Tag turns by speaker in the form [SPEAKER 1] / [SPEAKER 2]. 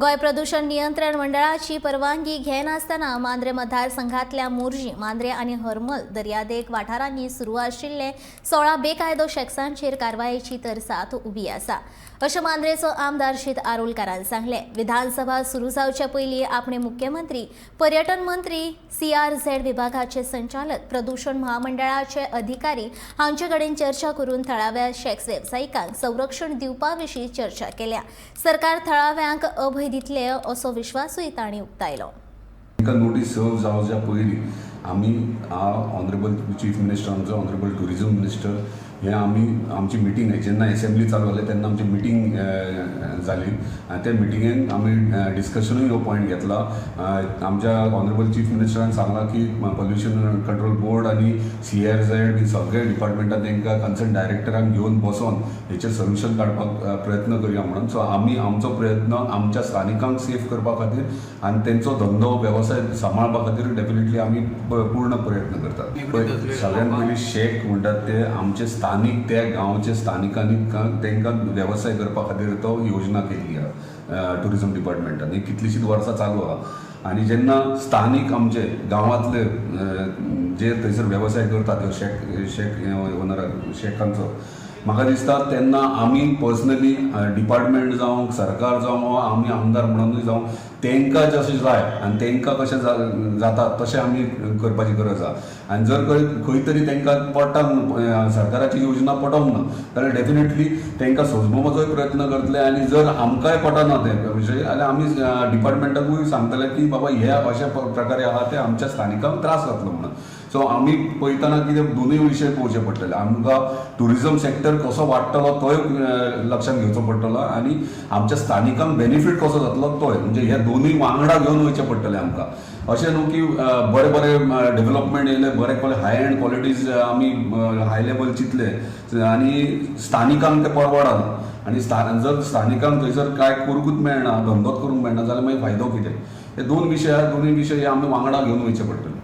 [SPEAKER 1] गोंय प्रदूषण नियंत्रण मंडळाची परवानगी घेनासतना मांद्रे मतदारसंघातल्या मोरजी, मांद्रे आनी हरमल दर्यादेग वाठारांनी सुरू आशिल्ले 16 बेकायदो शॅक्सांचेर कारवायेची तरसाद उबी आसा, अशें मांद्रेचो आमदार शीत आरोलकारान सांगलें. विधानसभा सुरू जावचे पयलीं आपणे मुख्यमंत्री, पर्यटन मंत्री, सीआरझेड विभागाचे संचालक, प्रदूषण महामंडळाचे अधिकारी हांचे कडेन चर्चा करून थळाव्या शॅक्स वेवसायिकांक संरक्षण दिवपा विशीं चर्चा केल्या. सरकार थळाव्यांक अभय दितले असो विश्वासूय तांणी उक्तायलो.
[SPEAKER 2] तांकां नोटीस सर्व जावच्या पयलीं आमी ऑनरेबल चीफ मिनिस्टर, आमचो ऑनरेबल टुरिजम मिनिस्टर हे आमी आमची मिटींग, जेन्ना एसेंब्ली चालू जाली तेन्ना आमची मिटींग जाली आनी त्या मिटिंगेन आमी डिस्कशनूय हो पॉयंट घेतला. आमच्या ऑनरेबल चीफ मिनिस्टरान सांगलां की पोल्युशन कंट्रोल बोर्ड आनी सीआरझेड बी सगळे डिपार्टमेंटान तांकां कन्सर्न डायरेक्टरांक घेवन बसोन हेचेर सोल्युशन काडपाक प्रयत्न करया म्हणून. सो आमी आमचो प्रयत्न आमच्या स्थानिकांक सेफ करपा खातीर आनी तेंचो धंदो वेवसाय सांबाळपा खातीर डेफिनेटली आमी पूर्ण प्रयत्न करतात. पळय, सगळ्यात पयलीं शेक म्हणटात ते आमचे स्थानीक, त्या गांवचे स्थानिकांनी तांकां वेवसाय करपा खातीर तो योजना केल्ली आहा टुरिझम डिपार्टमेंटान. ही कितलीशींच वर्सां चालू आहा आनी जेन्ना स्थानीक आमचे गांवांतले जे थंयसर वेवसाय करतात, ह्यो शेक शेक ओनर शेकांचो, म्हाका दिसता तेन्ना आमी पर्सनली, डिपार्टमेंट जावं, सरकार जावं वा आमी आमदार म्हणूनय जावं, तांकां जशें जाय आनी तांकां कशें जाता तशें आमी करपाची गरज आहा. आनी जर खंय खंय तरी तांकां पडटा, सरकाराची योजना पटोवंक ना जाल्यार डेफिनेटली तांकां सोजमोवपाचोय प्रयत्न करतले. आनी जर आमकांय पटना ते विशय जाल्यार आमी डिपार्टमेंटाकूय सांगतले की बाबा, हे अशा प्रकारे आहा, ते आमच्या स्थानिकांक त्रास जातलो म्हणून. सो आमी पळयतना कितें, दोनूय विशय पळोवचे पडटले आमकां. टुरिझम सेक्टर कसो वाडटलो तोय लक्षांत घेवचो पडटलो आनी आमच्या स्थानिकांक बेनिफीट कसो जातलो तोय. म्हणजे हे दोनूय वांगडा घेवन वयचें पडटलें आमकां. अशें न्हू की बरे बरे डेव्हलपमेंट येयले, बरे हाय एंड क्वॉलिटीज आमी हाय लेवल चिंतले आनी स्थानिकांक ते परवडना आनी जर स्थानिकांक थंयसर कांय करूंकूच मेळना, धंदोच करूंक मेळना जाल्यार मागीर फायदो कितें? हे दोन विशय आहा, दोनूय विशय हे आमी वांगडा घेवन वयचे पडटले.